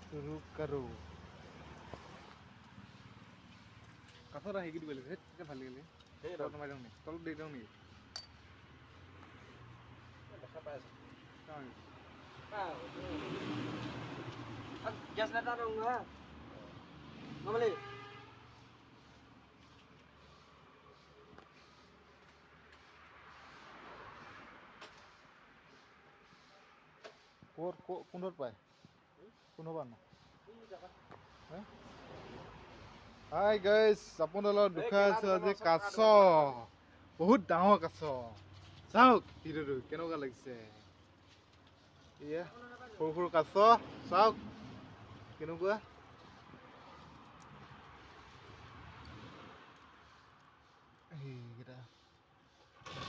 শুৰু কৰো। কাছত আহি দিব লাগিব, তেতিয়া ভাল লাগিলে। তলত নমাই দিওঁ নেকি? তলত দি দিওঁ নেকি? দেখা পাই আছো। চাওঁ নেকি? গেছ এটা নহা নহ'লে। ক'ত কোনটোত পায়? কোনটো পায়? হাই গাইজ, আপোনালোক দুখাই আছো আজি কাছ, বহুত ডাঙৰ কাছ। চাওক ভিডিঅ'টো কেনেকুৱা লাগিছে। এয়া সৰু সৰু কাছ, চাওক কেনেকুৱা। সেইকেইটা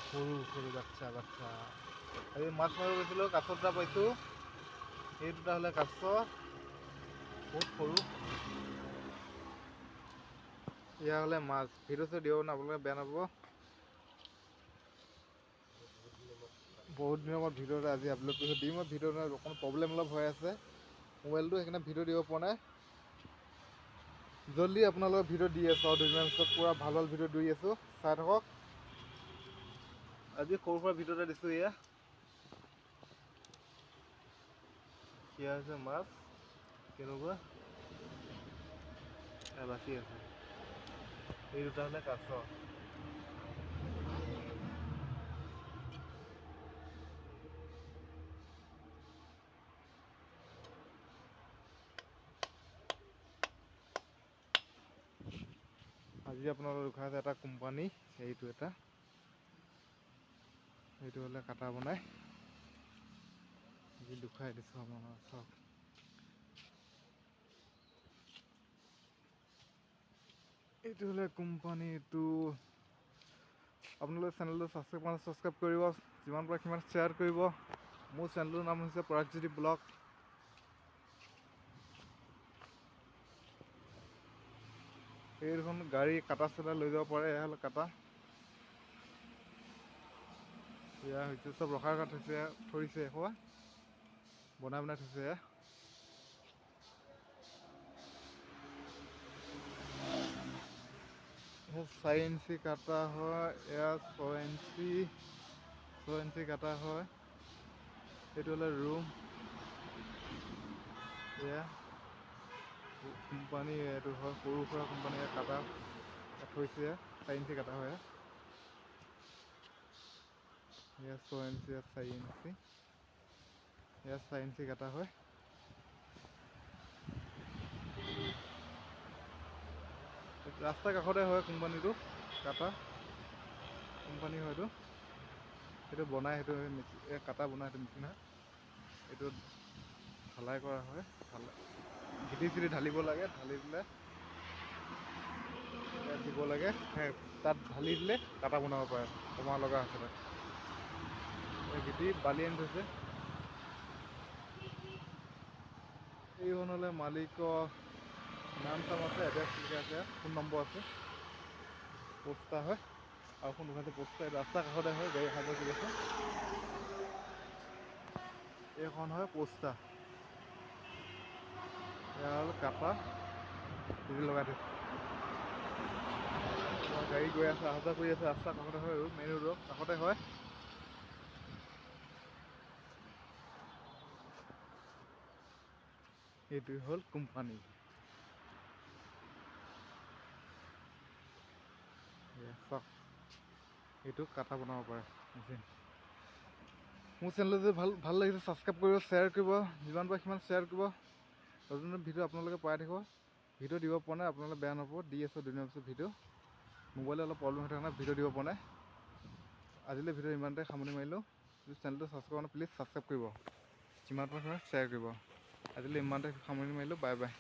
সৰু সৰু বাচ্ছা বাচ্ছা। আজি মাছ মাৰিব গৈছিলোঁ, কাছ দুটা পাইছোঁ। এই দুটা হ'লে কাছ, বহুত সৰু। এয়া হ'লে মাছ। ভিডিঅ' চিডিঅ' দিব ন আপোনালোকে বেয়া নাপাব। বহুত দিনৰ মূৰত ভিডিঅ' এটা আজি আপলোড কৰিছোঁ। দিম মই ভিডিঅ', অকণ প্ৰব্লেম অলপ হৈ আছে মোবাইলটো, সেইকাৰণে ভিডিঅ' দিব পৰা নাই। জল্দি আপোনালোকৰ ভিডিঅ' দি আছোঁ আৰু দুদিনমান পিছত পূৰা ভাল ভাল ভিডিঅ' দি আছোঁ, চাই থাকক। আজি সৰু সুৰা ভিডিঅ' এটা দিছোঁ। এয়া সেয়া হৈছে মাছ, কেনেকুৱা বাচি আছে। এই দুটা হ'লে কাছ। আজি আপোনালোক দেখুৱাই আছে এটা কোম্পানী, এইটো এটা, এইটো হ'লে কাটা বনাই। আজি দেখুৱাই দিছোঁ আপোনালোকক, চাওক। এইটো হ'লে কোম্পানীটো। আপোনালোকে চেনেলটো ছাবস্ক্ৰাইব কৰা, ছাবস্ক্ৰাইব কৰিব, যিমান পাৰে সিমান শ্বেয়াৰ কৰিব। মোৰ চেনেলটোৰ নাম হৈছে পৰাগজ্যোতি ব্লগ। এইখন গাড়ী কাটা চাটা লৈ যাব পাৰে। এয়া হ'লে কাটা, এয়া হৈছে চব ৰখাই ৰখাই থৈছে, থৈছে, এসোপা বনাই বনাই থৈছে। এয়া 4 ইঞ্চি কাটা হয়, এয়া 6 ইঞ্চি, 6 ইঞ্চি কাটা হয়। এইটো হ'লে ৰুম। এয়া কোম্পানী, এইটো হয় সৰু সুৰা কোম্পানী। কাটা থৈছে, 4 ইঞ্চি কাটা হয়। এয়া 6 ইঞ্চি, এয়া 4 ইঞ্চি, এয়া 4 ইঞ্চি কাটা হয়। ৰাস্তাৰ কাষতে হয় কোম্পানীটো, কাটা কোম্পানী হয় এইটো। সেইটো বনাই, সেইটো কাটা বনাই, সেইটো মেচিন হয়। এইটো ঢালাই কৰা হয়, ঢালাই গিটি চিটি ঢালিব লাগে, ঢালি দিলে দিব লাগে, তাত ঢালি দিলে কাটা বনাব পাৰে। কমা লগা আছে তাত। গিটি বালি আনি থৈছে। এইখন হ'লে মালিকৰ নাম চাম আছে, এড্ৰেছ লিখা আছে, ফোন নম্বৰ আছে। পোষ্টাৰ হয় আৰু এখন দোকানতে পোষ্টাৰ, ৰাস্তাৰ কাষতে হয়, গাড়ী অহা যোৱা কৰি আছে। এইখন হয় পোষ্টাৰ। এয়া হ'ল কাটা লগাই থৈছে। গাড়ী গৈ আছে, অহা যোৱা কৰি আছে। ৰাস্তাৰ কাষতে হয় আৰু মেইন ৰোডৰ কাষতে হয়। এইটোৱে হ'ল কোম্পানী। চাওক, এইটো কাটা বনাব পাৰে মেচিন। মোৰ চেনেলটো যদি ভাল ভাল লাগিছে, ছাবস্ক্ৰাইব কৰিব, শ্বেয়াৰ কৰিব, যিমান পাৰে সিমান শ্বেয়াৰ কৰিব। নতুন নতুন ভিডিঅ' আপোনালোকে পাই থাকিব। ভিডিঅ' দিব পৰা নাই, আপোনালোকে বেয়া নাপাব। দি আছোঁ দুদিনৰ পিছত ভিডিঅ'। মোবাইলত অলপ প্ৰব্লেম হৈ থকা নাই, ভিডিঅ' দিব পৰা নাই। আজিলৈ ভিডিঅ' ইমানতে সামৰণি মাৰিলোঁ। যদি চেনেলটো ছাবস্ক্ৰাইব কৰা নাই, প্লিজ ছাবস্ক্ৰাইব কৰিব, যিমান পাৰে সিমান শ্বেয়াৰ কৰিব। আজিলৈ ইমানতে সামৰণি মাৰিলোঁ। Bye bye.